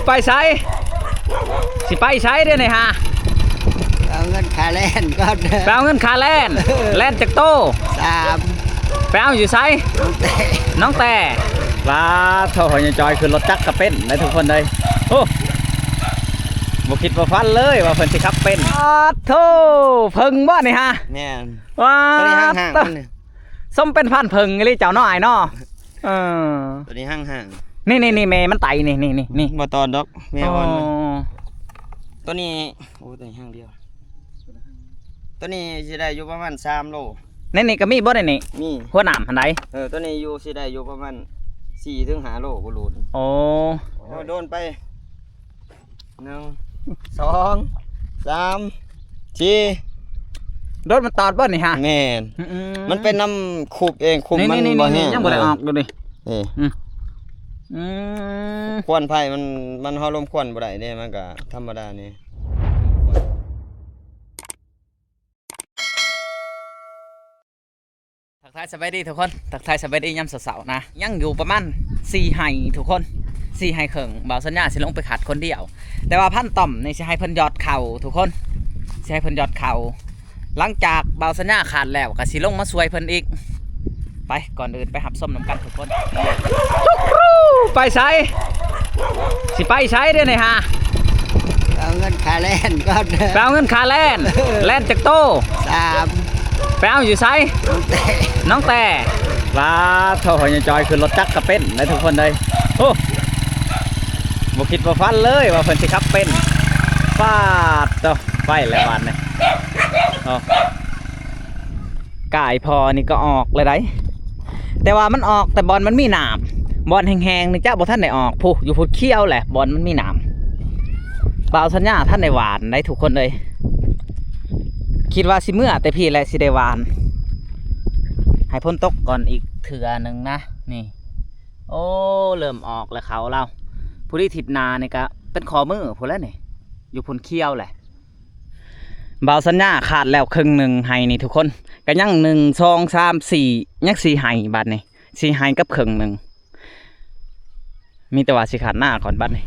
ໄປໃສ? ຊິໄປໃສເດນີ້ຫາ? ເອົາເງິນຄ່າແລ່ນກ່ອນ. ໄປເອົາເງິນຄ່າແລ່ນ. ແລ່ນຈັກໂຕ? ສາມ. ໄປເອົາຢູ່ໃສ? ໜອງແຕ້. ໜອງແຕ້. ວ້າໂທ້ ພໍ່ໃຫຍ່ຈອຍຂຶ້ນລົດຈັກກະເປັນໄດ໋ທຸກຄົນເອີຍ. ໂອ້ ບໍ່ຄິດບໍ່ຝັນເລີຍວ່າເພິ່ນຊິຂັບເປັນ. ປາດໂທ້ ເຜິ້ງບໍ່ນີ້ຫາ? ແມ່ນ. ວ້າ ໂຕນີ້ຫ້າງໆ ໂທ້ ມັນນີ້ ສົມເປັນພັນເຜິ້ງອີ່ຫຼີເຈົ້າເນາະ ອ້າຍເນາະ. ເອີ ໂຕນີ້ຫ້າງໆ ນີ້ໆໆ ແມ່ມັນໄຕນີ້ໆໆ ບໍ່ຕອນດອກ ແມ່ອ່ອນມັນ. ອໍ ໂຕນີ້ ໂອ້ ໂຕນີ້ຫ້າງດຽວ ໂຕນີ້ຊິໄດ້ຢູ່ປະມານສາມໂລ. ໃນນີ້ກໍມີບໍ່? ໃນນີ້ມີ ຫົວນ້ຳຫັ້ນໃດ. ເອີ ໂຕນີ້ຢູ່ ຊິໄດ້ຢູ່ປະມານສີ່ເຖິງຫ້າໂລບໍ່ຫຼູດ. ໂອ້ ໂອ້ ໂດນໄປ. ໜຶ່ງ ສອງ ສາມ ສີ່ ລົດມັນຕອດບໍ່ນີ້ຫາ? ແມ່ນ ອືມ ມັນເປັນນ້ຳຄຸບເອງ ຄຸບມັນບໍ່ແຫ້ງ ຍັງບໍ່ໄດ້ອອກຢູ່ນີ້. ເອີ ອືມ ອືມ ຄວັນໄຟມັນ ມັນ ເຮົາລົມຄວັນບໍ່ໄດ້ເດ້ ມັນກະທຳມະດານີ້. ທັກທາຍສະບາຍດີທຸກຄົນ ທັກທາຍສະບາຍດີຍາມເຊົ້າໆນະ. ຍັງຢູ່ປະມານສີ່ໄຮ່ທຸກຄົນ ສີ່ໄຮ່ເຄິ່ງ. ບ່າວສັນຍາຊິລົງໄປຂັດຄົນດຽວ ແຕ່ວ່າພັນຕ້ອມນີ້ຊິໃຫ້ເພິ່ນຢອດເຂົ້າທຸກຄົນ ຊິໃຫ້ເພິ່ນຢອດເຂົ້າ. ຫຼັງຈາກບ່າວສັນຍາຂັດແລ້ວ ກໍຊິລົງມາຊ່ວຍເພິ່ນອີກ. ໄປ ກ່ອນອື່ນໄປຮັບຊົມນຳກັນທຸກຄົນ. ໄປໃສ? ຊິໄປໃສເດນີ້ຫາ? ເອົາເງິນຄ່າແລ່ນກ່ອນ. ໄປເອົາເງິນຄ່າແລ່ນ. ແລ່ນຈັກໂຕ? ສາມ. ໄປເອົາຢູ່ໃສ? ໜອງແຕ້. ໜອງແຕ້. ວ້າໂທ້ ພໍ່ໃຫຍ່ຈອຍຂຶ້ນລົດຈັກກະເປັນໄດ໋ທຸກຄົນເອີຍ. ໂອ້ ບໍ່ຄິດບໍ່ຝັນເລີຍວ່າເພິ່ນຊິຂັບເປັນ. ປາດໂທ້ ໄປແລ້ວບາດນີ້. ໂອ້ ກາຍພໍ່ນີ້ກໍອອກແລ້ວໃດ໋ ແຕ່ວ່າມັນອອກແຕ່ບ່ອນມັນມີນ້ຳ ບ່ອນແຫ້ງໆນີ້ຈະບໍ່ທັນໄດ້ອອກ. ພຸ້ນ ຢູ່ພຸ້ນຂຽວແຫຼະ ບ່ອນມັນມີນ້ຳ. ບ່າວສັນຍາທັນໄດ້ຫວ່ານໄດ໋ທຸກຄົນເອີຍ. ຄິດວ່າຊິເມືອແຕ່ພີ້ແຫຼະ ຊິໄດ້ຫວ່ານ ໃຫ້ຝົນຕົກກ່ອນອີກເທື່ອໜຶ່ງນະ. ນີ້ ໂອ້ ເລີ່ມອອກແລ້ວເຂົ້າລາວ. ຜູ້ດີທິດໜ້ານີ້ກະເປັນຂໍ້ມືພຸ້ນແຫຼະນີ້ ຢູ່ພຸ້ນຂຽວແຫຼະ. ບ່າວສັນຍາຂາດແລ້ວເຄິ່ງໜຶ່ງໄຮ່ນີ້ທຸກຄົນ ກະຍັງ ໜຶ່ງ ສອງ ສາມ ສີ່ ຍັງສີ່ໄຮ່ບາດນີ້ ສີ່ໄຮ່ກັບເຄິ່ງໜຶ່ງ. ມີແຕ່ວ່າຊິຂັດນາກ່ອນບາດນີ້.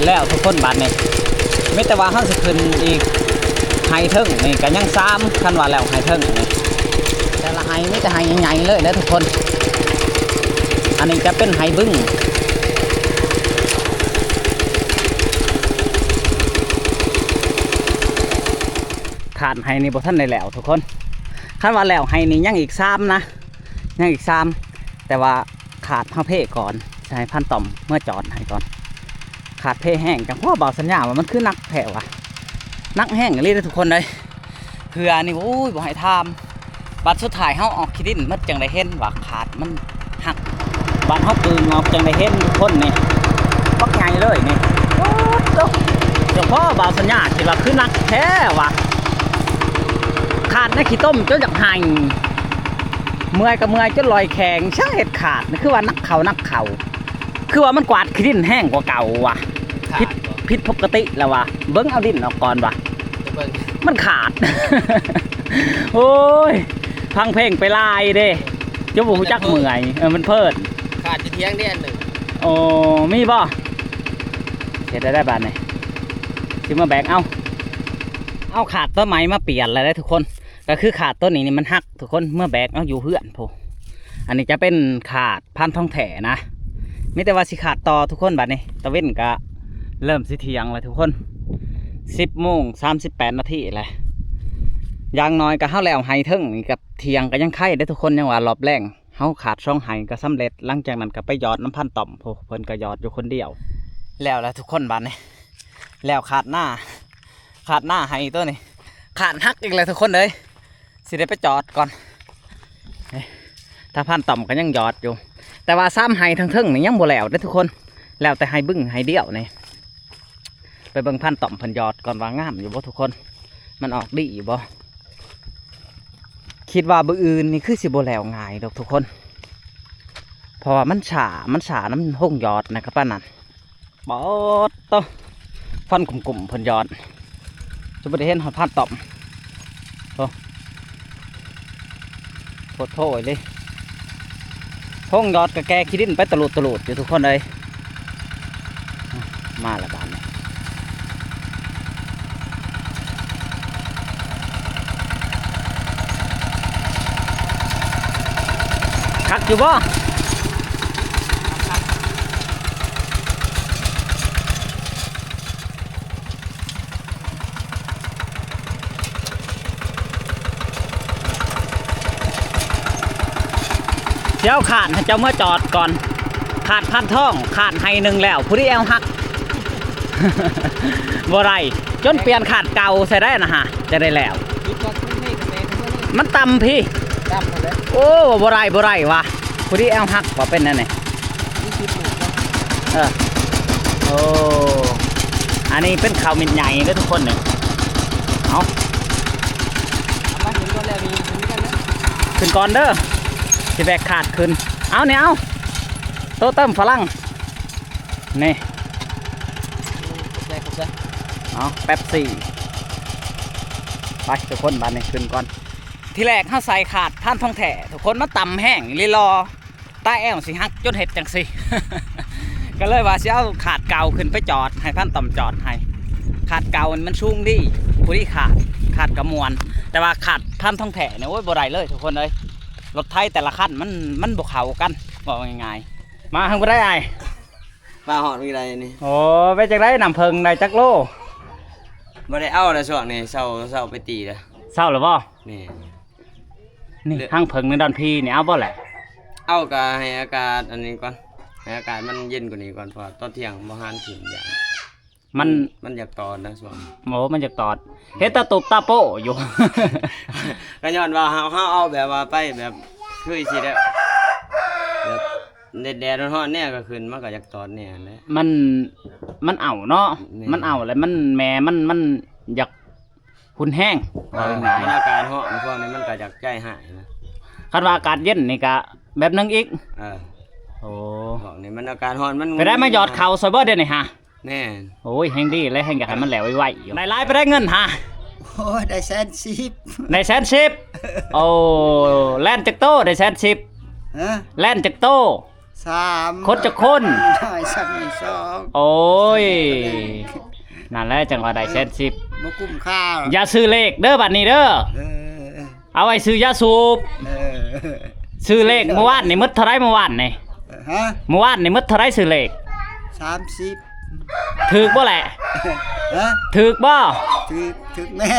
ແລ້ວທຸກຄົນບາດນີ້ ມີແຕ່ວ່າເຮົາຊິຂຶ້ນອີກໄຮ່ເທິງນີ້ກະຍັງສາມ ຄັນວ່າແລ້ວໄຮ່ເທິງນີ້ ແຕ່ລະໄຮ່ມີແຕ່ໄຮ່ໃຫຍ່ໆເລີຍເດີທຸກຄົນ. ອັນນີ້ຈະເປັນໄຮ່ບຶ້ງ ຂາດໄຮ່ນີ້ບໍ່ທັນໄດ້ແລ້ວທຸກຄົນ. ຄັນວ່າແລ້ວໄຮ່ນີ້ຍັງອີກສາມນະ ຍັງອີກສາມ ແຕ່ວ່າ ຂາດເຮົາເພກ່ອນ ຊິໃຫ້ພັນຕ້ອມເມືອຈອດໃຫ້ກ່ອນ. ຂາດເພແຮງ ຈັ່ງພໍບ່າວສັນຍາວ່າມັນຄືໜັກແທ້ວະ ໜັກແຮງອີ່ຫຼີເດີທຸກຄົນເອີຍ. ເຮືອນີ້ ໂອ້ຍ ບໍ່ໃຫ້ຖາມ ບັດສຸດທ້າຍເຮົາອອກຂີ້ດິນໝົດ ຈັ່ງໄດ້ເຫັນວ່າຂາດມັນຫັກ ບັດເຮົາກຶງອອກ ຈັ່ງໄດ້ເຫັນທຸກຄົນນີ້ ບັກໃຫຍ່ເລີຍນີ້. ໂອ້ໂຕ ຈັ່ງພໍບ່າວສັນຍາຄິດວ່າຄືໜັກແທ້ວະ ຂາດໃນຂີ້ຕົມຈົນຢາກໄຫ້. ເມື່ອຍກໍເມື່ອຍຈົນລອຍແຂງ ຊ່າງເຮັດຂາດ ຄືວ່າໜັກເຂົ້າ ໜັກເຂົ້າ ຄືວ່າມັນກວາດຂີ້ດິນແຮງກວ່າເກົ່າວ່ະ. ຂາດ ຜິດ ບໍ່ ຜິດປົກກະຕິແລ້ວວ່ະ. ເບິ່ງເອົາດິນອອກກ່ອນວ່ະ ໄປເບິ່ງ ມັນຂາດ. ໂອ້ຍ ຟັງເພງໄປຫຼາຍເດ້ ຈົນບໍ່ຮູ້ຈັກເມື່ອຍ. ເອີ ມັນເພີນ. ຂາດຢູ່ທຽງເດ້ອັນໜຶ່ງ. ໂອ້ ມີບໍ່? ເຮັດໄດ້ບາດນີ້ ຊິມາແບກເອົາ. ເອົາຂາດຕົວໃໝ່ມາປ່ຽນແລ້ວເດ້ທຸກຄົນ ກໍຄືຂາດຕົວນີ້ນີ້ມັນຫັກທຸກຄົນ ເມືອແບກເອົາຢູ່ເຮືອນພຸ້ນ. ອັນນີ້ຈະເປັນຂາດພັນທອງແທ້ນະ ມີແຕ່ວ່າຊິຂາດຕໍ່ທຸກຄົນ. ບັດນີ້ຕາເວັນກໍເລີ່ມຊິທ່ຽງແລ້ວທຸກຄົນ ສິບໂມງສາມສິບແປດນາທີແລ້ວ. ຢ່າງໜ້ອຍກໍເຮົາແລ້ວໄຮ່ເທິງນີ້ກັບທ່ຽງກໍຍັງໄຄເດ້ທຸກຄົນ ຍັງວ່າຮອບແລງ ເຮົາຂາດສອງໄຮ່ກໍສຳເລັດ. ຫຼັງຈາກນັ້ນກໍໄປຢອດນຳພັນຕ້ອມ ໂອ້ ເພິ່ນກໍຢອດຢູ່ຄົນດຽວ. ແລ້ວແຫຼະທຸກຄົນ ບາດນີ້ແລ້ວຂາດນາ ຂາດນາໄຮ່ຕົວນີ້ ຂາດຫັກອີກແລ້ວທຸກຄົນເອີຍ. ຊິໄດ້ໄປຈອດກ່ອນ. ນີ້ ທາງພັນຕ້ອມກໍຍັງຢອດຢູ່ ແຕ່ວ່າສາມໄຮ່ເທິງໆນີ້ຍັງບໍ່ແລ້ວເດ້ທຸກຄົນ ແລ້ວແຕ່ໄຮ່ບຶງໄຮ່ດຽວນີ້. ໄປເບິ່ງພັນຕ້ອມເພິ່ນຢອດກ່ອນວ່າງາມຢູ່ບໍ່ທຸກຄົນ ມັນອອກດີຢູ່ບໍ່. ຄິດວ່າມື້ອື່ນນີ້ຄືຊິບໍ່ແລ້ວງ່າຍດອກທຸກຄົນ ເພາະວ່າມັນຊ້າ ມັນຊ້ານຳໂຮງຢອດນະ ກະປານນັ້ນ. ປາດໂທ້ ຄວັນກຸ້ມໆເພິ່ນຢອດ ຈະບໍ່ໄດ້ເຫັນຮອດພັນຕ້ອມ. ໂອ້ ໂພດໂພເລີຍ ໂຮງຢອດກະແກ່ຂີ້ດິນໄປຕະຫຼູດຕະຫຼູດຢູ່ທຸກຄົນເອີຍ. ມາລະບາດນີ້ ຄັກຢູ່ບໍ່? ຊິເອົາຂາດໃຫ້ເຈົ້າເມືອຈອດກ່ອນ ຂາດພັນທອງ ຂາດໄຮ່ໜຶ່ງແລ້ວ ຜູ້ທີ່ແອວຫັກ ບໍ່ໄດ້ ຈົນປ່ຽນຂາດເກົ່າໃສ່ໄດ້ນະຫາ ຈະໄດ້ແລ້ວ. ມັນຕ່ຳພີ້ ຕ່ຳໝົດແລ້ວ. ໂອ້ ບໍ່ໄດ້ ບໍ່ໄດ້ວ່າ ຜູ້ທີ່ແອວຫັກວ່າເປັນແນວນີ້. ເອີ ໂອ້ ອັນນີ້ເປັນເຂົ້າເມັດໃຫຍ່ເດີທຸກຄົນນີ້. ເອົາ ເອົາມາຂຶ້ນກ່ອນແລ້ວນີ້ ຂຶ້ນນຳກັນເດີ ຂຶ້ນກ່ອນເດີ ຊິແບກຂາດຂຶ້ນ. ເອົານີ້ ເອົາ ໂຕເຕີມຝຣັ່ງນີ້ ຂອບໃຈ ຂອບໃຈ. ເອົາ ເປັບຊີ ໄປທຸກຄົນ ບາດນີ້ຂຶ້ນກ່ອນ. ທີແລກເຮົາໃສ່ຂາດພັນທອງແທ້ ທຸກຄົນ ມັນຕ່ຳແຮງອີ່ຫຼີ ລໍ ຕາແອວຊິຫັກຈົນເຮັດຈັ່ງຊີ້ ກໍເລີຍວ່າຊິເອົາຂາດເກົ່າຂຶ້ນໄປຈອດ ໃຫ້ພັນຕ້ອມຈອດໃຫ້. ຂາດເກົ່າມັນສູງດີ ຜູ້ທີ່ຂາດ ຂາດກໍມ່ວນ ແຕ່ວ່າຂາດພັນທອງແທ້ນີ້ ໂອ້ຍ ບໍ່ໄດ້ເລີຍທຸກຄົນເອີຍ. ລົດໄຖແຕ່ລະຄັນມັນ ມັນບໍ່ເຂົ້າກັນ ເວົ້າງ່າຍໆ. ມາເຖິງບໍ່ໄດ້ອ້າຍ ມາຮອດມື້ໃດນີ້? ໂອ້ ເປັນຈັ່ງໃດ ນ້ຳເຜິ້ງໄດ້ຈັກໂລ? ບໍ່ໄດ້ເອົາແລ້ວຊ່ວງນີ້ ເຊົາ ເຊົາໄປຕີແລ້ວ. ເຊົາແລ້ວບໍ່? ນີ້ ນີ້ ເຫຼືອ ຮັງເຜິ້ງໃນດອນພີນີ້ ເອົາບໍ່ແຫຼະ? ເອົາກໍໃຫ້ອາກາດອັນນີ້ກ່ອນ ໃຫ້ອາກາດມັນເຢັນກວ່ານີ້ກ່ອນ ເພາະວ່າຕອນທ່ຽງບໍ່ຫານຂຶ້ນ ຢ້ານມັນ ມັນຢາກຕອດນະຊ່ວງ. ໂອ້ ມັນຢາກຕອດ ເຮັດຕາຕຸບຕາໂປ້ຢູ່. ກໍຍ້ອນວ່າເຮົາ ເຮົາເອົາແບບວ່າໄປແບບຄືຊິໄດ້ ແບບແດດໆຮ້ອນໆແດ່ກໍຂຶ້ນ ມັນກໍຢາກຕອດແດ່ຫັ້ນແຫຼະ. ມັນ ມັນເອົາເນາະ ແມ່ນ ມັນເອົາແລ້ວມັນ ແມ່ມັນ ມັນຢາກຮຸນແຮງ ເອີ ເວົ້າງ່າຍໆ ມັນອາກາດຮ້ອນ ພວກນີ້ມັນກໍຢາກໃຈຮ້າຍນະ. ຄັນວ່າອາກາດເຢັນນີ້ກໍແບບໜຶ່ງອີກ. ເອີ ໂອ້ ພວກນີ້ມັນອາກາດຮ້ອນ ມັນ ໄປໄດ້ມາຢອດເຂົ້າຊອຍບໍ່ດຽວນີ້ຫາ? ແມ່ນ ໂອ້ຍ ແຮງດີແລ້ວ ແຮງຢາກໃຫ້ມັນແລ້ວໄວໆຢູ່. ໄດ້ຫຼາຍປານໃດເງິນຫາ? ໂອ້ຍ ໄດ້ແສນສິບ ໄດ້ແສນສິບ. ໂອ້ ແລ່ນຈັກໂຕໄດ້ແສນສິບ? ຮະ ແລ່ນຈັກໂຕ? ສາມ ຄົນຈັກຄົນ? ນ້ອຍສ່ຳນີ້ສອງ. ໂອ້ຍ ນັ້ນແຫຼະ ຈັ່ງວ່າໄດ້ແສນສິບ ບໍ່ກຸ້ມຄ່າ. ຢ່າຊື້ເລກເດີ ບັດນີ້ເດີ ເອີ ເອົາໄວ້ຊື້ຢາສູບ. ເອີ ຊື້ເລກມື້ວານນີ້ໝົດເທົ່າໃດ? ມື້ວານນີ້ ຮະ? ມື້ວານນີ້ໝົດເທົ່າໃດຊື້ເລກ? ສາມສິບ. ຖືກບໍ່ແຫຼະ? ຮະ? ຖືກບໍ່? ຖືກ ຖືກແມ່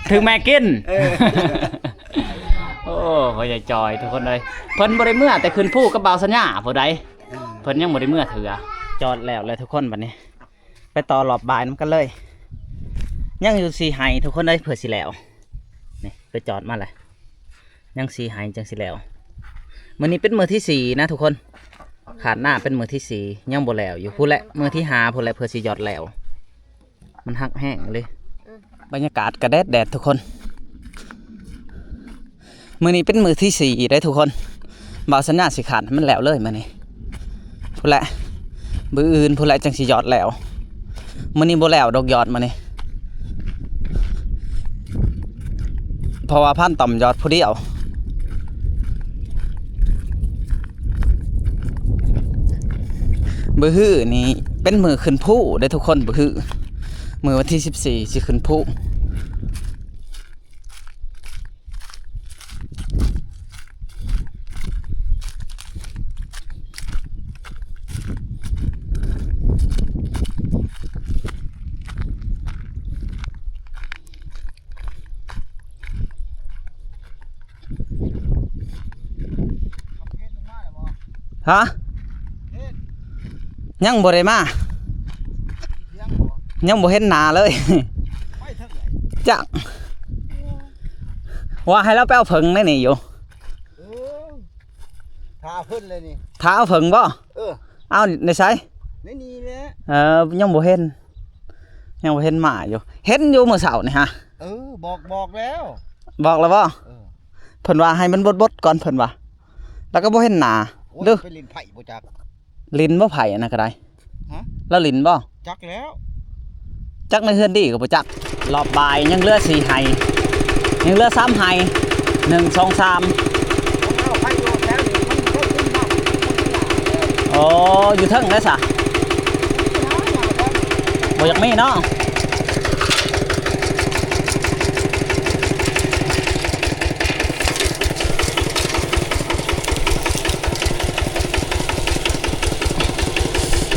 ຖືກແມ່ກິນ. ເອີ ໂອ້ ພໍ່ໃຫຍ່ຈອຍ ທຸກຄົນເອີຍ ເພິ່ນບໍ່ໄດ້ເມືອແຕ່ຂຶ້ນພູກັບບ່າວສັນຍາຜູ້ໃດ ເພິ່ນຍັງບໍ່ໄດ້ເມືອເທື່ອ. ຈອດແລ້ວແຫຼະທຸກຄົນ ບັດນີ້ ໄປຕໍ່ລອບບ່າຍນຳກັນເລີຍ. ຍັງຢູ່ສີ່ໄຮ່ທຸກຄົນເອີຍ ເພື່ອຊິແລ້ວ. ນີ້ ໄປຈອດມາແລ້ວ ຍັງສີ່ໄຮ່ຈັ່ງຊິແລ້ວ. ມື້ນີ້ເປັນມື້ທີສີ່ນະທຸກຄົນ ຂາດນາເປັນມື້ທີສີ່ ຍັງບໍ່ແລ້ວຢູ່. ພຸ້ນແຫຼະ ມື້ທີຫ້າພຸ້ນແຫຼະ ເພື່ອຊິຢອດແລ້ວ. ມັນຮັກແຮງເລີຍ. ອືມ ບັນຍາກາດກະແດດໆ ທຸກຄົນ. ມື້ນີ້ເປັນມື້ທີສີ່ເດ້ທຸກຄົນ. ບ່າວສັນຍາຊິຂັດໃຫ້ມັນແລ້ວເລີຍມື້ນີ້. ພຸ້ນແຫຼະ ມື້ອື່ນພຸ້ນແຫຼະຈັ່ງຊິຢອດແລ້ວ. ມື້ນີ້ບໍ່ແລ້ວດອກຢອດມື້ນີ້. ເພາະວ່າພັນຕ້ອມຢອດຜູ້ດຽວ. ມື້ຮືນີ້ເປັນມື້ຂຶ້ນພູເດ້ທຸກຄົນ. ມື້ຮື ມື້ວັນທີສິບສີ່ຊິຂຶ້ນພູ. ຮະ? ຍັງບໍ່ໄດ້ມາ. ຍັງບໍ່ເຫັນໜ້າເລີຍ. ໄປທາງໃດ? ຈັກ. ວ່າໃຫ້ລາວໄປເອົາເຜິ້ງໃນນີ້ຢູ່. ເອີ ຖ້າເພິ່ນແລ້ວນີ້. ຖ້າເອົາເຜິ້ງບໍ່? ເອີ. ເອົາໃນໃສ? ໃນນີ້ແຫຼະ. ເອີ ຍັງບໍ່ເຫັນ ຍັງບໍ່ເຫັນມາຢູ່. ເຫັນຢູ່ມື້ເຊົ້ານີ້ຫະ. ເອີ ບອກ ບອກແລ້ວ. ບອກແລ້ວບໍ່? ເອີ. ເພິ່ນວ່າໃຫ້ມັນບົດໆກ່ອນ ເພິ່ນວ່າ ແລ້ວກໍບໍ່ເຫັນໜ້າ. ໂອ້ຍ ເດີ ໄປຫຼິ້ນໄພ້ບໍ່ຈັກ. ຫຼິ້ນບໍ່ໄພ້ອັນນັ້ນກໍໄດ້. ຮະ? ລາວຫຼິ້ນບໍ່? ຈັກແລ້ວ. ຈັກໃນເຮືອນດີກໍບໍ່ຈັກ. ຮອບບ່າຍຍັງເຫຼືອສີ່ໄຮ່ ຍັງເຫຼືອສາມໄຮ່ ໜຶ່ງ ສອງ ສາມ. ໂອ້ ຢູ່ເທິງໄດ໋ສະ. ບໍ່ຢາກມີເນາະ.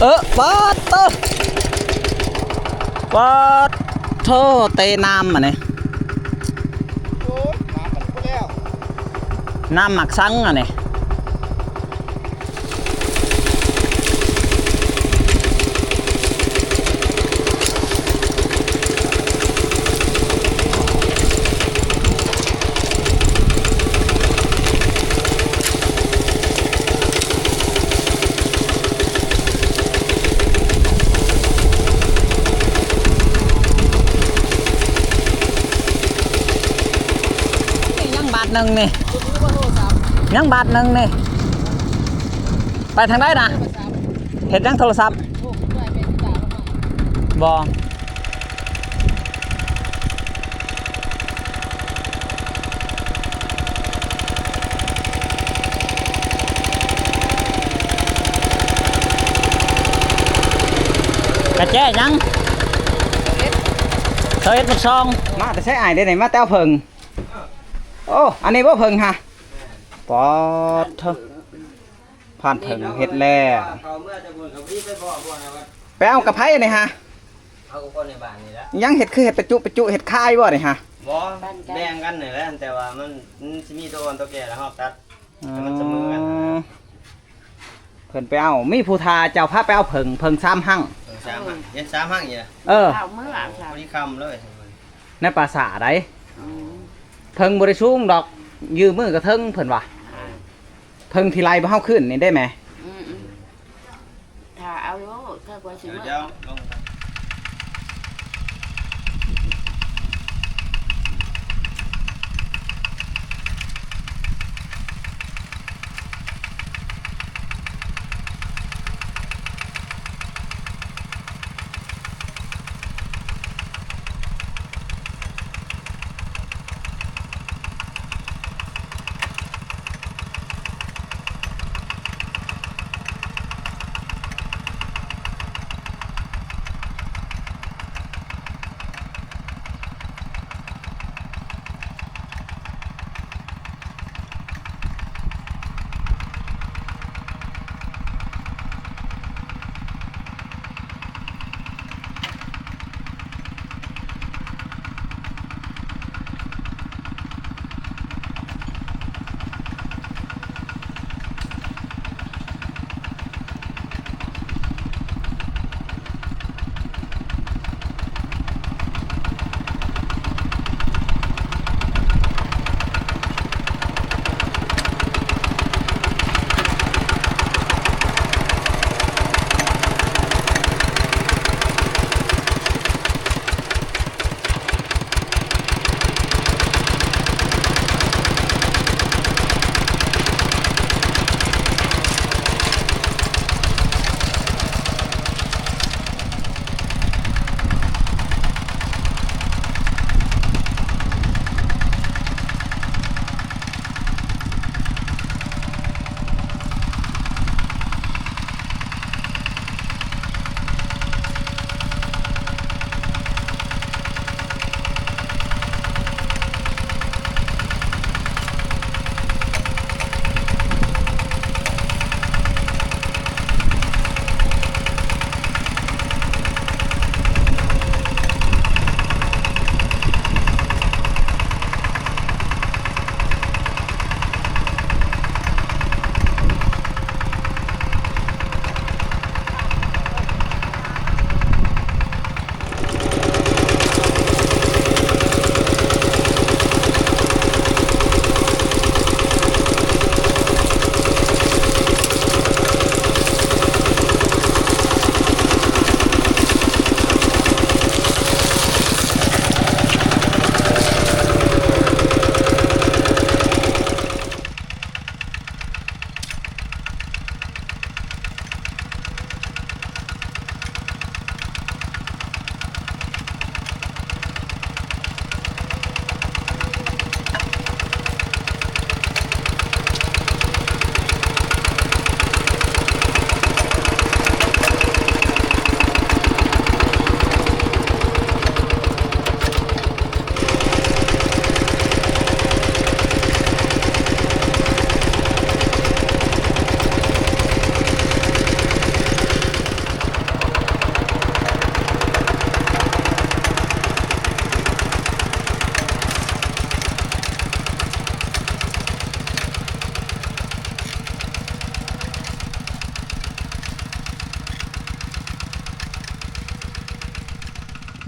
ເອີ ປາດໂທ້ ປາດໂທ້ ເຕະນ້ຳອັນນີ້. ໂອ້ຍ ນ້ຳມັນບໍ່ແລ້ວ ນ້ຳໝາກສັງອັນນີ້. ນີ້ຍັງບາດໜຶ່ງນີ້ ຍັງບາດໜຶ່ງນີ້. ໄປທາງໃດນະ? ເຮັດຫຍັງໂທລະສັບ? ບໍ່. ກະແຈຫຍັງ? ຊາວເອັດ ຊາວເອັດ ໝົດຊອງ. ມາແຕ່ໃສອ້າຍ? ເດ້ນີ້ ມາແຕ່ເອົາເຜິ້ງ. ໂອ້ ອັນນີ້ບໍ່ເຜິ້ງຫະ? ປາດໂທ້ ຜ່ານເຜິ້ງເຮັດແລ້ວ. ໄປເອົາກັບໃຜອັນນີ້ຫະ? ເອົາກັບຄົນໃນບ້ານນີ້ແຫຼະ. ຍັງເຮັດ ຄືເຮັດປະຈຸ ປະຈຸ ເຮັດຂາຍບໍ່ນີ້ຫະ? ບໍ່ ແບ່ງກັນນີ້ແຫຼະ ແຕ່ວ່າມັນ ມັນຊິມີຕົວອ່ອນຕົວແກ່ແລ້ວເຮົາຕັດ ໃຫ້ມັນສະເໝີກັນ. ອໍ ເພິ່ນໄປເອົາ ມີຜູ້ຖ້າເຈົ້າພາໄປເອົາເຜິ້ງ ເຜິ້ງສາມຮັງ ເຜິ້ງສາມຮັງ ເຫັນສາມຮັງຢູ່. ເອີ ເອົາມື້ ພໍດີຄ່ຳເລີຍ ໃນປ່າຊ້າໃດ. ອືມ ເຜິ້ງບໍ່ໄດ້ສູງດອກ ຢື້ມືກໍເຖິງ ເພິ່ນວ່າ. ເຜິ້ງທີ່ໄລ່ພວກເຮົາຂຶ້ນນີ້ໄດ້ແມ. ອືມ ອືມ ຖ້າເອົາໂລດ ຖ້າກວ່າຊິເມືອ.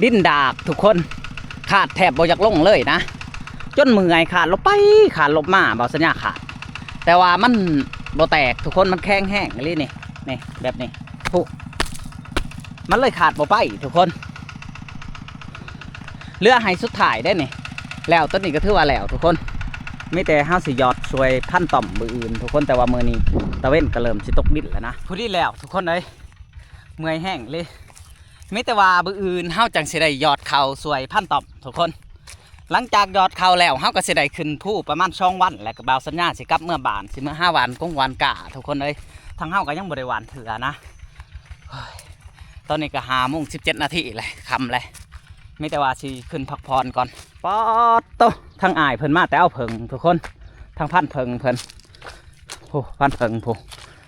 ດິນດາກທຸກຄົນ ຄາດແທບບໍ່ຢາກລົງເລີຍນະ ຈົນເມື່ອຍ ຄາດລົບໄປ ຄາດລົບມາ ເບົາສັນຍາຄາດ ແຕ່ວ່າມັນບໍ່ແຕກທຸກຄົນ ມັນແຂງແຮງອີ່ຫຼີນີ້ ນີ້ ແບບນີ້ ພຸ້ນ ມັນເລີຍຄາດບໍ່ໄປທຸກຄົນ. ເຫຼືອໃຫ້ສຸດທ້າຍເດ້ນີ້ ແລ້ວ ໂຕນີ້ກໍຖືວ່າແລ້ວທຸກຄົນ ມີແຕ່ເຮົາຊິຢອດຊ່ວຍພັນຕ້ອມມື້ອື່ນທຸກຄົນ ແຕ່ວ່າມື້ນີ້ຕາເວັນກໍເລີ່ມຊິຕົກດິນແລ້ວນະ ພໍດີແລ້ວທຸກຄົນເອີຍ ເມື່ອຍແຮງເລີຍ ມີແຕ່ວ່າມື້ອື່ນເຮົາຈັ່ງຊິໄດ້ຢອດເຂົ້າຊ່ວຍພັນຕ້ອມທຸກຄົນ ຫຼັງຈາກຢອດເຂົ້າແລ້ວ ເຮົາກໍຊິໄດ້ຂຶ້ນພູປະມານສອງວັນ ແລ້ວກໍບ່າວສັນຍາຊິກັບເມືອບ້ານ ຊິເມືອຫາຫວ່ານກົງຫວ່ານກ້າທຸກຄົນເອີຍ ທາງເຮົາກໍຍັງບໍ່ໄດ້ຫວ່ານເທື່ອນະ. ໂອ້ຍ ຕອນນີ້ກໍຫ້າໂມງສິບເຈັດນາທີແລ້ວ ຄ່ຳແລ້ວ ມີແຕ່ວ່າຊິຂຶ້ນພັກຜ່ອນກ່ອນ. ປາດໂຕ ທາງອ້າຍເພິ່ນມາແຕ່ເອົາເຜິ້ງທຸກຄົນ ທາງພັນເຜິ້ງເພິ່ນ ໂອ້ ພັນເຜິ້ງພຸ້ນ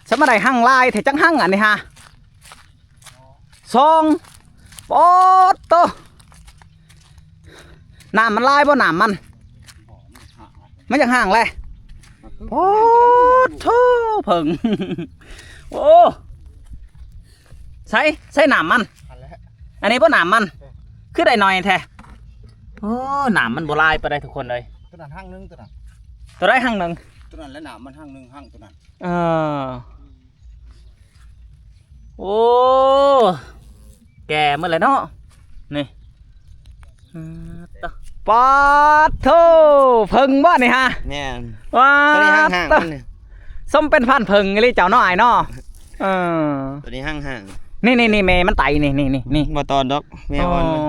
ສະມາໄດ້ຮັງຫຼາຍແທ້ ຈັກຮັງອັນນີ້ຫາ ສອງ ປາດໂຕ ນ້ຳມັນຫຼາຍບໍ່ ນ້ຳມັນ ມັນຢາກຫ້າງແຫຼະ ປາດໂທ ເຜິ້ງ ໂອ້ ໃສ ໃສນ້ຳມັນ ອັນນີ້ບໍ່ນ້ຳມັນ ເອີ ຄືໄດ້ໜ້ອຍແທ້ ໂອ້ ນ້ຳມັນບໍ່ຫຼາຍປານໃດທຸກຄົນເອີຍ ໂຕນັ້ນຮັງໜຶ່ງ ໂຕນັ້ນ ໂຕໃດຮັງໜຶ່ງ ໂຕນັ້ນແຫຼະ ນ້ຳມັນຮັງໜຶ່ງ ຮັງໂຕນັ້ນ ເອີ ໂອ້ ແກ່ໝົດແລ້ວເນາະ ນີ້ ປາດໂທ ເຜິ້ງບໍ່ນີ້ຫາ ແມ່ນ ປາດໂທ ໂຕນີ້ຫ້າງໆ ມັນນີ້ ສົມເປັນພັນເຜິ້ງອີ່ຫຼີເຈົ້າເນາະ ອ້າຍເນາະ ເອີ ໂຕນີ້ຫ້າງໆ ນີ້ໆໆ ແມ່ມັນໄຕນີ້ໆໆ ບໍ່ຕອນດອກ ແມ່ອ່ອນມັນ ອໍ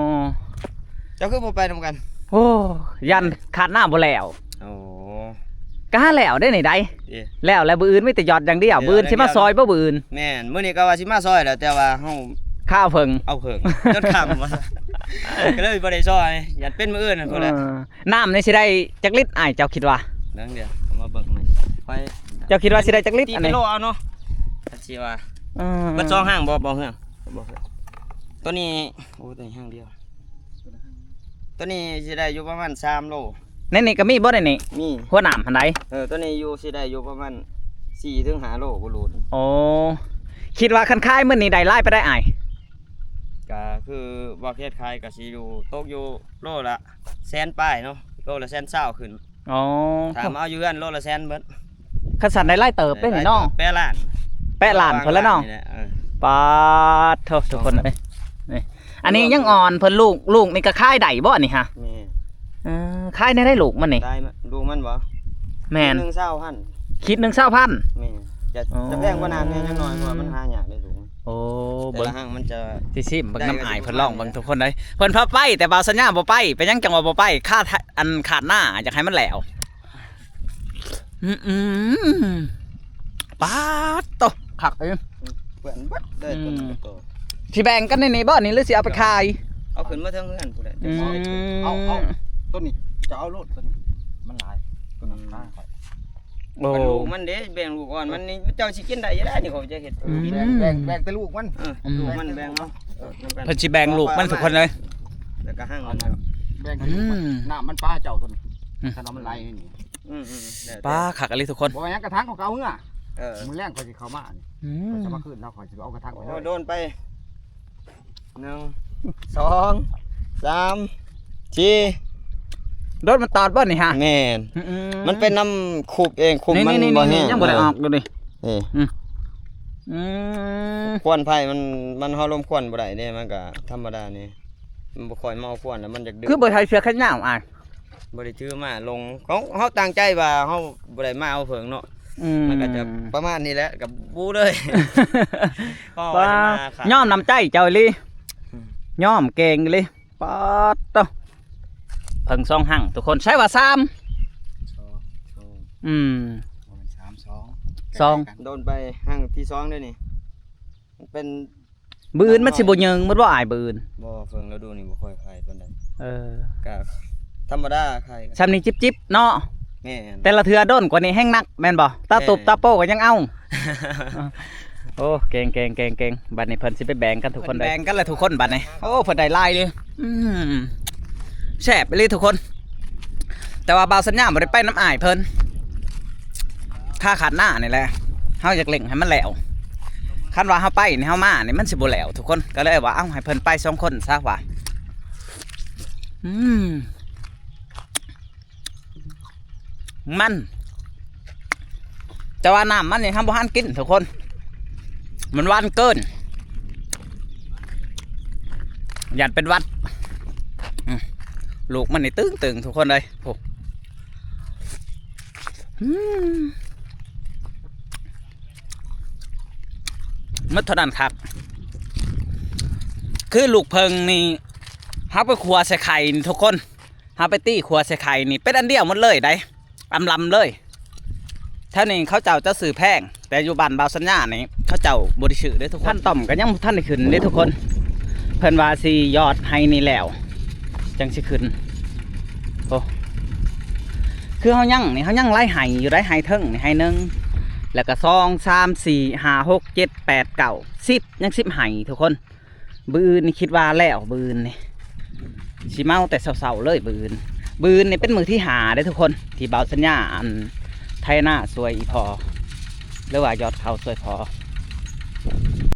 ເຈົ້າຄືບໍ່ໄປນຳກັນ ໂອ້ ຢ້ານຄາດໜ້າບໍ່ແລ້ວ ໂອ້ ກະແລ້ວເດ້ນີ້ໃດ ເອີ ແລ້ວແລ້ວ ມື້ອື່ນມີແຕ່ຢອດຢ່າງດຽວ ເອີ ມື້ອື່ນຊິມາຊ່ອຍບໍ່ ມື້ອື່ນ ແມ່ນ ມື້ນີ້ກໍວ່າຊິມາຊ່ອຍແຫຼະ ແຕ່ວ່າເຮົາຄາວເຜິ້ງ ເອົາເຜິ້ງຈົນຄ່ຳວ່າ ກໍເລີຍບໍ່ໄດ້ຊ່ອຍ ຢ້ານເປັນມື້ອື່ນຫັ້ນພຸ້ນແຫຼະ ເອີ ນ້ຳນີ້ຊິໄດ້ຈັກລິດ ອ້າຍ ເຈົ້າຄິດວ່າ ເບິ່ງດຽວ ເອົາມາເບິ່ງໃໝ່ ຂ້ອຍ ເຈົ້າຄິດວ່າຊິໄດ້ຈັກລິດ ຕີເປັນ ອັນນີ້ ໂລເອົາເນາະ ຄັນຊິວ່າ ເອີ ເບິດສອງຫ້າງບໍ່ ບໍ່ເຮືອງ ບໍ່ເຮືອງ ໂຕນີ້ ໂອ້ ໂຕນີ້ຫ້າງດຽວ ໂຕນີ້ຊິໄດ້ຢູ່ປະມານສາມໂລ ໃນນີ້ກໍມີບໍ່ ໃນນີ້ ມີ ຫົວນ້ຳຫັ້ນໃດ ເອີ ໂຕນີ້ຢູ່ ຊິໄດ້ຢູ່ປະມານສີ່ເຖິງຫ້າໂລ ບໍ່ຫຼູດ ໂອ້ ຄິດວ່າຄັນຂາຍມື້ນີ້ໄດ້ຫຼາຍປານໃດອ້າຍ ກະຄືວ່າເຂດຂາຍກະຊິຢູ່ ຕົກຢູ່ໂລລະແສນປາຍເນາະ ໂລລະແສນຊາວຂຶ້ນ ອໍ ຖ້າມາເອົາຢູ່ເຮືອນໂລລະແສນເບິດ ຄັນຊັ້ນໄດ້ຫຼາຍເຕີບເດ້ນີ້ເນາະ ແປະລ້ານ ແປະລ້ານພຸ້ນແຫຼະເນາະ ເອີ ປາດໂທ ທຸກຄົນເອີຍ ນີ້ ອັນນີ້ຍັງອ່ອນເພິ່ນ ລູກ ລູກນີ້ກໍຂາຍໄດ້ບໍ່ນີ້ຫາ ແມ່ນ ເອີ ຂາຍແນວໃດລູກມັນນີ້ ໄດ້ມາ ລູກມັນບໍ່ ແມ່ນ ຂີດໜຶ່ງຊາວພັນ ຂີດໜຶ່ງຊາວພັນ ແມ່ນ ຈະ ອໍ ຈະແພງກວ່ານັ້ນແດ່ຈັກໜ້ອຍ ເພາະວ່າມັນຫາຍາກເດ້ລູກ ໂອ້ ເບິ່ງ ແຕ່ລະຮັງມັນຈະ ຊິຊີມເບິ່ງນຳອ້າຍເພິ່ນລອງເບິ່ງທຸກຄົນເອີຍ ເພິ່ນພາໄປ ແຕ່ບ່າວສັນຍາບໍ່ໄປ ເປັນຫຍັງຈັ່ງວ່າບໍ່ໄປ ຄາດ ອັນ ຄາດໜ້າ ຢາກໃຫ້ມັນແລ້ວ ອືມ ອືມ ປາດໂຕ ຄັກເອີຍ ເປື້ອນເບິດເລີຍ ອືມ ໂຕນີ້ໂຕ ຊິແບ່ງກັນໃນນີ້ບໍ່ນີ້ ຫຼືຊິເອົາໄປຂາຍ ເອົາຂຶ້ນມາເທິງເຮືອນພຸ້ນແຫຼະ ອືມ ເອົາ ເອົາ ເອົາ ໂຕນີ້ ຈະເອົາໂລດ ໂຕນີ້ ມັນຫຼາຍ ໂຕນັ້ນຂາຍ ໂອ້ ມັນລູກມັນເດ້ ແບ່ງລູກອ່ອນມັນນີ້ ເຈົ້າຊິກິນໄດ້ຢູ່ແລ້ວນີ້ ຂ້ອຍຈະເຮັດ ອືມ ແບ່ງ ແບ່ງ ແບ່ງແຕ່ລູກມັນ ເອີ ອືມ ລູກມັນແບ່ງເອົາ ເອີ ເພິ່ນຊິແບ່ງລູກມັນທຸກຄົນເລີຍ ແລ້ວກໍຮັ່ງມັນ ແບ່ງແຕ່ລູກມັນ ອືມ ນ້ຳມັນປາເຈົ້າຕົວນີ້ ອືມ ຄັນວ່າມັນໄຫຼນີ້ ອືມໆ ແລ້ວແຕ່ ປາ ຄັກອີ່ຫຼີທຸກຄົນ ບໍ່ວ່າຫຍັງກະຖັງຂອງເຂົາເຮືອ ເອີ ມື້ແລງຂ້ອຍຊິເຂົ້າມານີ້ ອືມ ຂ້ອຍຈະມາຄືນເນາະ ຂ້ອຍຊິເອົາກະຖັງໄປເລີຍ ໂອ້ ໂດນໄປ ໜຶ່ງ ສອງ ສາມ ສີ່ ໂດນມັນຕອດບໍ່ນີ້ຫາ ແມ່ນ ອືມໆ ມັນເປັນນ້ຳຄຸບເອງ ຄຸບມັນບໍ່ແຫ້ງ ນີ້ໆໆ ຍັງບໍ່ໄດ້ອອກຢູ່ນີ້ ນີ້ ອືມ ອືມ ຄວັນໄຟມັນ ມັນ ເຮົາລົມຄວັນບໍ່ໄດ້ເດ້ ມັນກະທຳມະດານີ້ ມັນບໍ່ຄ່ອຍເມົາຄວັນ ແລ້ວມັນຢາກດື່ມ ຄືບໍ່ໃສ່ເສື້ອແຂນຍາວອ້າຍ ບໍ່ໄດ້ຖືມາລົງ ເຮົາ ເຮົາຕັ້ງໃຈວ່າເຮົາບໍ່ໄດ້ມາເອົາເຜິ້ງເນາະ ອືມ ມັນກໍຈະປະມານນີ້ແຫຼະ ກໍບໍ່ເລີຍ ພໍວ່າຊິມາ ຍອມນ້ຳໃຈເຈົ້າອີ່ຫຼີ ອືມ ຍອມເກັ່ງອີ່ຫຼີ ປາດໂຕ ເຜິ້ງສອງຮັງທຸກຄົນ ໃຊ້ວ່າສາມ ສອງ ສອງ ອືມ ບໍ່ແມ່ນສາມ ສອງ ສອງ ໂດນໄປຮັງທີສອງເດ້ນີ້ ມັນເປັນ ມື້ອື່ນມັນຊິບໍ່ເຍີງໝົດບໍ່ອ້າຍ ມື້ອື່ນ? ບໍ່ ເຜິ້ງລະດູນີ້ບໍ່ຄ່ອຍຂາຍປານໃດ. ເອີ ກະທຳມະດາຂາຍ ຊ່ຳນີ້ຈິບໆເນາະ. ແມ່ນ ແຕ່ລະເທື່ອດົນກວ່ານີ້ແຮ່ງໜັກແມ່ນບໍ່? ຕາຕຸບ ແມ່ນ ຕາໂປ້ກໍຍັງເອົາ. ໂອ້ ເກັ່ງໆໆ ບັດນີ້ເພິ່ນຊິໄປແບ່ງກັນທຸກຄົນເດີ ເພິ່ນແບ່ງກັນແລ້ວທຸກຄົນບັດນີ້. ໂອ້ ເພິ່ນໄດ້ຫຼາຍເລີຍ. ອືມ ແຊບອີ່ຫຼີທຸກຄົນ. ແຕ່ວ່າບ່າວສັນຍາບໍ່ໄດ້ໄປນຳອ້າຍເພິ່ນ ຄາຂາດໜ້ານີ້ແຫຼະ ເຮົາຢາກເລັ່ງໃຫ້ມັນແລ້ວ. ຄັນວ່າເຮົາໄປນີ້ ເຮົາມານີ້ ມັນຊິບໍ່ແລ້ວທຸກຄົນ ກໍເລີຍວ່າ ເອົ້າ ໃຫ້ເພິ່ນໄປສອງຄົນຊະວ່າ. อืม มัน แต่ว่าน้ำมันนี่เฮาบ่ทันกินทุกคน มันหวานเกิน ย่านเป็นหวัด อืม ลูกมันนี่ตึงๆ ทุกคนเอ้ย โอ้ อืม หมดเท่านั้นครับ คือลูกเผิ่งนี่ เฮาไปคั่วใส่ไข่นี่ทุกคน เฮาไปตี้คั่วใส่ไข่นี่ เป็นอันเดียวหมดเลยได๋ อำลำเลย แถวนี้เขาเจ้าจะซื้อแพง แต่อยู่บ้านบ่าวสัญญานี่ เขาเจ้าบ่ได้ซื้อเด้อทุกคน คันต้อมก็ยังบ่ทันได้ขึ้นเด้อทุกคน เพิ่นว่าสิยอดไฮ่นี่แล้ว จั่งสิขึ้น โอ้ คือเฮายังนี่ เฮายังหลายไฮ่อยู่ได๋ ไฮ่เทิงนี่ไฮ่หนึ่ง แล้วก็สอง สาม สี่ ห้า หก เจ็ด แปด เก้า สิบ ยังสิบไฮ่ทุกคน มื้ออื่นนี่คิดว่าแล้ว มื้ออื่นนี่ สิเมาแต่เช้าๆ เลยมื้ออื่น มื้ออื่นนี่เป็นมื้อที่ห้าเด้อทุกคน ที่บ่าวสัญญา อั่น ไถนาช่วยอีพ่อ หรือว่ายอดข้าวช่วยพ่อ